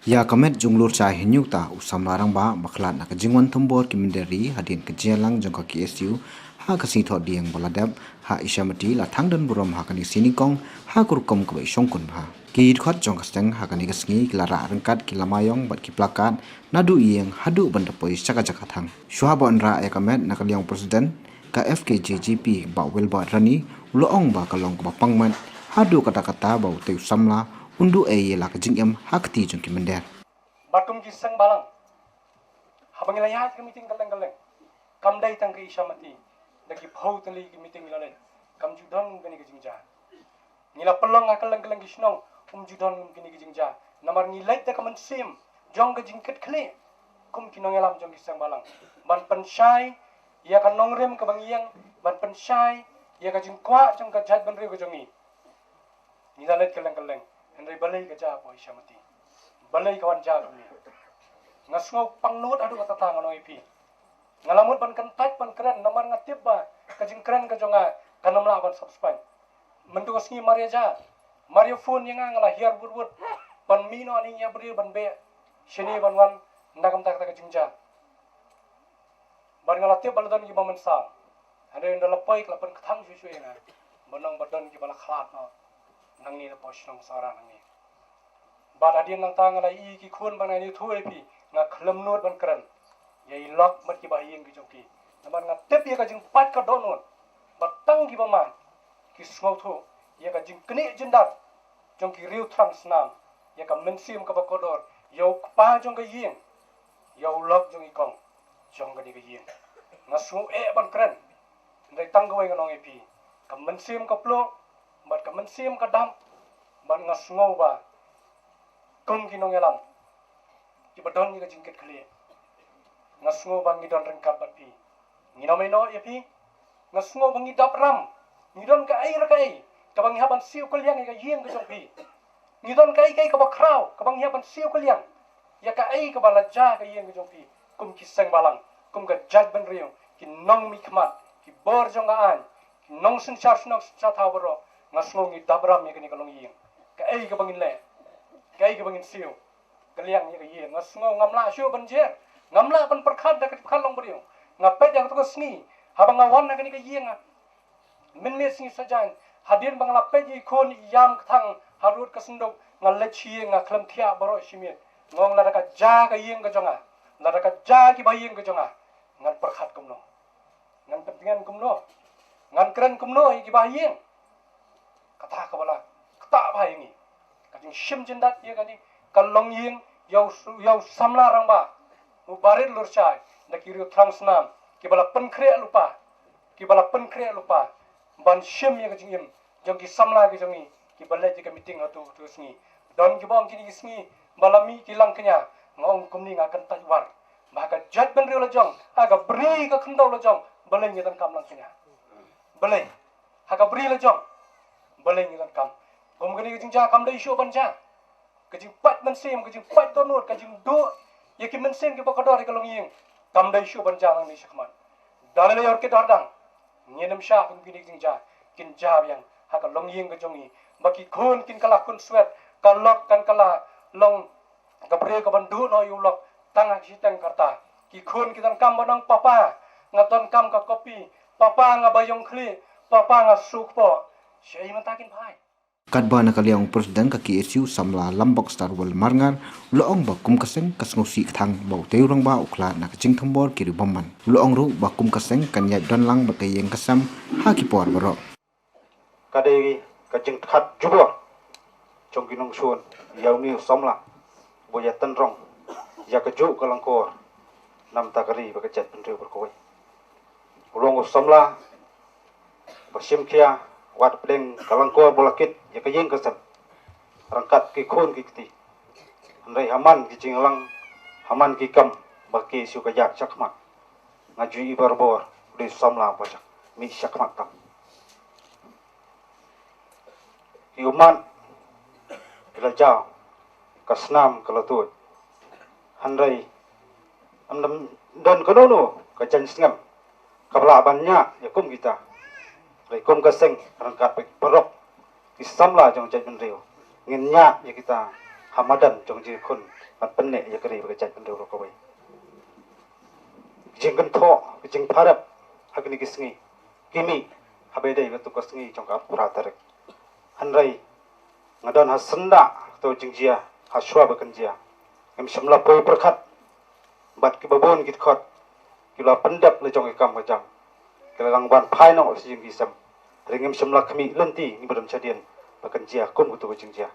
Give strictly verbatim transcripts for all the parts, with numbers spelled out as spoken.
Ïa ka met jong u Lurshai Hynñiewkta, u samla rangbah ba khlad na ka jingwan thombor ki mynder ri hadien ka jingïalang jong ka K S U ha ka Sngi Thohdieng ba la dep ha Ishamati, la thang don burom ha kane ka sngi nyngkong ha ka rukom kaba i shongkun bha. Ki dkhot jong ka seng ha kane ka sngi ki la rah ryngkat ki lama ïong bad ki plakat naduh ïing haduh ban da poi sha ka jaka thang. Shuwa ba wanrah ïa ka met na ka liang u President ka F K J G P, Bah Wilbert Rani, u la ong ba ka long kaba pang met haduh katta katta ba utei u samla un duh ei ïa la ka jingim ha kti jong ki mynder. Bad kum ki seng balang, haba ngi la ïaid ka meeting kylleng kylleng, kam dei tang ka Ishamati, da ki phew tylli ki meeting ngi la leit, kam ju don kane ka jingjia. Ngi la pynlong ha kylleng kylleng ki shnong, um ju don kane ka jingjia. Namar ngi leit da ka mynsiem jong ka jingkitkhlieh kum ki nongïalam jong ki seng balang, ban pynshai ïa ka nongrim kaba ngi ïeng, ban pynshai ïa ka jingkwah jong ka jaitbynriew ka jong ngi. Ngi la leit kylleng kylleng, hynrei balei ka jia hapoh Ishamati? Balei ka wan jia kumne? Nga sngew pangnud haduh katta katta, nga ong ïa phi. Nga la mut ban kyntait ban kren, namar nga tip ba ka jingkren ka jong nga kan ym lah ban satisfy. Mynta ka sngi mar ïa jia, mar ïa phone ïa nga, nga la hiar wut wut ban mih noh hangne ïa briew ban beh shane ban wan, ynda kumta kata ka jingjia. Bad nga la tip ba la don kiba mynsaw. Hynrei ynda la poi ka la pynkthang shuh shuh ïa nga, ban ong ba don kiba la khlad noh nangne napoh shnong Sohra nangne. Bad hadien nangta nga la ïohi ki khun, bad nga ïathuh ïa phi, nga khlem nud ban kren ïa i lok bad ki bahaïing ki jong phi. Namar nga tip ïa ka jingpait ka dohnud, bad tang kiba man ki sngewthuh ïa ka jingknieh jyndat jong ki riew thrang snam, ïa ka mynsiem kaba kordor ïa u kpa jong ka ïing, ïa u lok jong i kong jong kane ka ïing. Nga sngew eh ban kren, hynrei tang kawei ngan ong ïa phi, ka mynsiem ka pluh bad ka mynsiem ka dap, bad nga sngew ba kum ki nongïalam kiba don ïa ka jingkitkhlieh, nga sngew ba ngi don ryngkat bad phi. Ngin ym ïehnoh ïa phi. Nga sngew ba ngi dap ram, ngi don kaei re kaei kaba ngi hap ban siew kylliang ïa ka ïing ka jong phi. Ngi don kaei kaei kaba khraw kaba ngi hap ban siew kylliang ïa kaei kaba la jia ka ïing ka jong phi. Kum ki seng balang, kum ka jaitbynriew, ki nongmihkhmat, ki bor jong ka aiñ, ki nongsynshar shnong synshar thaw baroh, nga sngew ngi dap ram ïa kane ka longïing. Kaei kaba ngin leh, kaei kaba ngin siew kylliang ïa ka ïing. Nga sngew ngam lah shuh ban jer, ngam lah ban pyrkhat da ka jingpyrkhat long briew. Nga peit ïa kato ka sngi, haba nga wan na kane ka ïing, mynmiet sngi Saitjaiñ, hadien ba nga la peit ïa i khun i ïam kthang harud ka synduk, nga leit sha ïing, nga khlem thiah baroh shi miet. Nga ong lada ka jia ka ïing ka jong nga, lada ka jia ki bahaïing ka jong nga, ngan pyrkhat kumno? Ngan pyntngen kumno? Ngan kren kumno ïa ki bahaïing? Kata kaba la ktah bha ïa ngi, ka jingshim jyndat ïa kane ka longïing, ïa u, ïa u samla rangbah u Bah Rit Lurshai, da ki riew thrang snam kiba la pynkhreh lypa, kiba la pynkhreh lypa ban shim ïa ka jingim jong ki samla ki jong ngi kiba leit ïa ka meeting ha kato ka sngi. Don kiba ong kine ki sngi ba la mih ki langkñia. Nga ong kumne, nga kyntait war ba ha ka jaitbynriew la jong, ha ka bri ka khyndew la jong, balei ngi donkam langkñia? Balei? Ha ka bri la jong, balei ngi donkam? Kum kane ka jingjia kam dei shuh ban jia. Ka jingpait mynsiem, ka jingpait dohnud, ka jingduh ïa ki mynsiem kiba kordor ïa ka longïing, kam dei shuh ban jia nangne shakhmat. Da lei lei ïa kit hordang, ngin ym shah kum kine ki jingjia kin jia biang ha ka longïing ka jong ngi, ba ki khun kin kylla khunswet, ka lok kan kylla long ka briew kaban duh noh ïa u lok tang ha ki shiteng ka rta. Ki khun ki donkam ban ong, "Papa, nga donkam ka kopi. Papa, nga ba ïong khlieh. Papa, nga shu kpoh." Shaei mynta kin phai? Katba na ka liang u President ka K S U, samla Lambok Starwell Marngar, u la ong ba kum ka seng ka sngewsih kthang ba utei u rangbah u khlad na ka jingthombor ki riew bymman. U la ong ruh ba kum ka seng kan ïaid don lang bad ka ïing ka sem ha ki por baroh. Ka dei ka jingdkhot jubor jong ki nongshun ïa une u samla ba ïa tynrong ïa kajuh ka lyngkor na bynta ka ri bad ka jaitbynriew baroh kawei. U long u samla ba shim khia wat pdeng ka lyngkor ba la kit ïa ka ïing ka sem ryngkat ki khun ki kti. Hynrei ha man ki jingïalang, ha man ki kam ba ki shu ka ïaid shakhmat, nga ju i barabor u dei u samla ba jia mih shakhmat tam. Ki ummat ki la jaw, ka snam ka la tuid. Hynrei ym don kano kano ka jaiñ sngem kaba lah ban ñiah ïa kum kita. Hynrei kum ka seng ryngkat bad baroh ki samla jong jaitbynriew ngin ñiah ïa kita ha madan jong jingkhun ban pynneh ïa ka ri bad ka jaitbynriew baroh kawei. Jingkynthoh, jingpharep ha kine ki sngi ki mih haba ïadei bad kato ka sngi jong ka arphew phra tarik. Hynrei nga don ha syndah kato jingjia ha shuwa ba kan jia. Ngim shym la poi pyrkhat bad kiba bun ki dkhot ki la pyndep la jong ki kam ka jam, ki la dang ban phai noh sha jong ki sem. Hynrei ngim shym la khmih lynti ngi ba don shadien ba kan jia kum kato ka jingjia.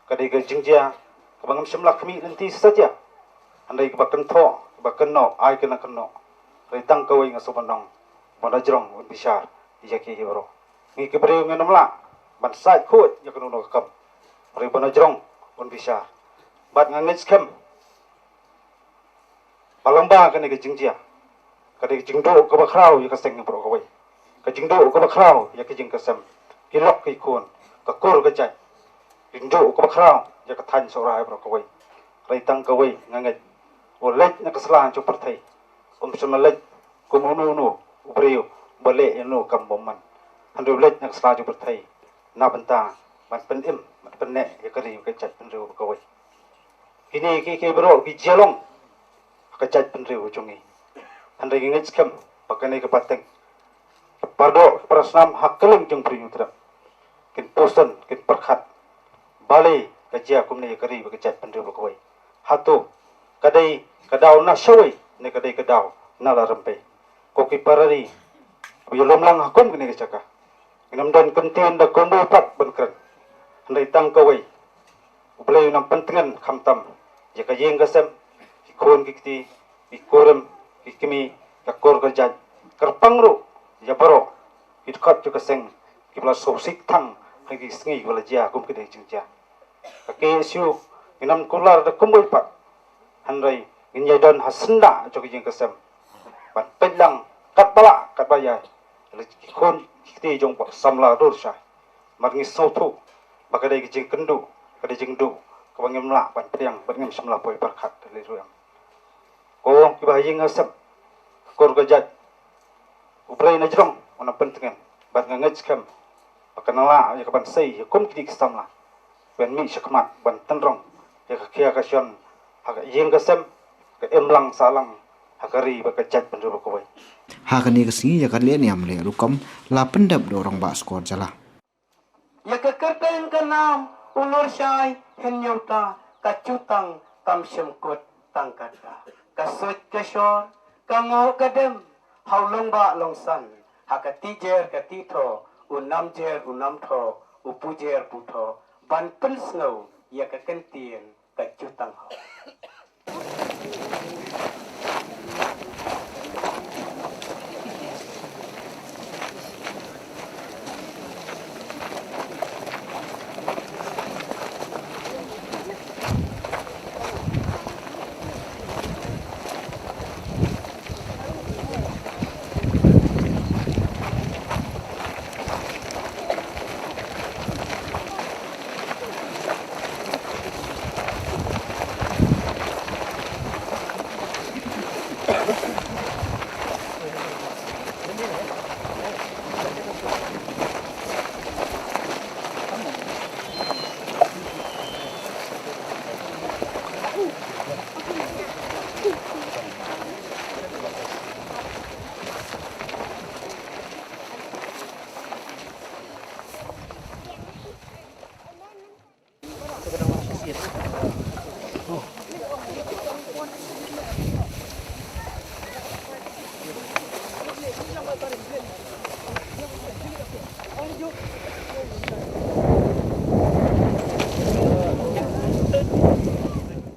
Ka dei ka jingjia kaba ngim shym la khmih lynti satia. Hynrei kaba kynthoh, kaba kynnoh, ai kane kynnoh. Hynrei tang kawei nga sngewbha ban ong, ba na jrong un bishar ïa kiei kiei baroh. Ngi ki briew ngin ym lah ban sait khuid ïa kano kano ka kam. Hynrei ba na jrong un bishar. Bad nga ngeit skhem ba lyngba kane ka jingjia, ka dei ka jingduh kaba khraw ïa ka seng baroh kawei, ka jingduh kaba khraw ïa ka jingkasem, ki lok ki khun, ka kur ka jait, jingduh kaba khraw ïa ka thaiñ Sohra baroh kawei. Hynrei tang kawei nga ngeit, u leit na ka sla jong pyrthei um shym la leit kum uno uno u briew ba leh ïa uno u kam bymman. Hynrei u leit na ka sla jong pyrthei na bynta ban pynim, ban pynneh ïa ka ri bad ka jaitbynriew baroh kawei. Kine kiei kiei baroh ki jia long ha ka jaitbynriew jong ngi. Hynrei ngi ngeit skhem ba kane ka pateng, ki pardoh, ki parasnam ha kylleng jong Bri Hynñiewtrep kin pyrshang, kin pyrkhat balei ka jia kumne ïa ka ri bad ka jaitbynriew baroh kawei. Hato ka dei ka daw na shawei ne ka dei ka daw na la rympei? Ko ki para ri ba ïalum lang ha kum kane ka jaka, ngin ym don kyntien da kumno pat ban kren. Hynrei tang kawei, U Blei un ym pyntngen khamtam ïa ka ïing ka sem, ki khun ki kti, ki kurim ki kmie, ka kur ka jait, kyrpang ruh ïa baroh ki dkhot jong ka seng kiba la sngewsih thang ha ki sngi kiba la jia kum kine ki jingjia. Ka K S U ngin ym kular da kumwei pat, hynrei ngin ïai don ha syndah jong ka ïing ka sem ban peit lang katba lah katba ïai ïa ki khun ki kti jong u samla dur shai. Namar ngi sngewthuh ba ka dei ka jingkynduh, ka dei jingduh kaba ngim lah ban pdiang bad ngim shym la poi pyrkhat da lei ruh em. Ko kiba ha ïing ha sem, ka kur ka jait, U Blei na jrong un ym pyntngen. Bad nga ngeit skhem ba kan nang lah ïa ka ban sei ïa kum kine ki samla ban mih shakhmat ban tynrong ïa ka khia ka shon ha ka ïing ka sem, ka imlang sahlang ha ka ri bad ka jaitbynriew baroh kawei. Ha kane ka sngi ïa ka lehniam leh rukom la pyndep da u Rangbah Skhor Jylla. Ïa ka kyrteng ka nam u Lurshai Hynñiewta, ka jutang kam shym kut tang kata. Ka suit ka shor, ka ngoh ka dem ha u longbah longsan, ha ka tijer ka titho, u namjer u namtho, u pujer putho, ban pynsngew ïa ka kyntien ka jutang ha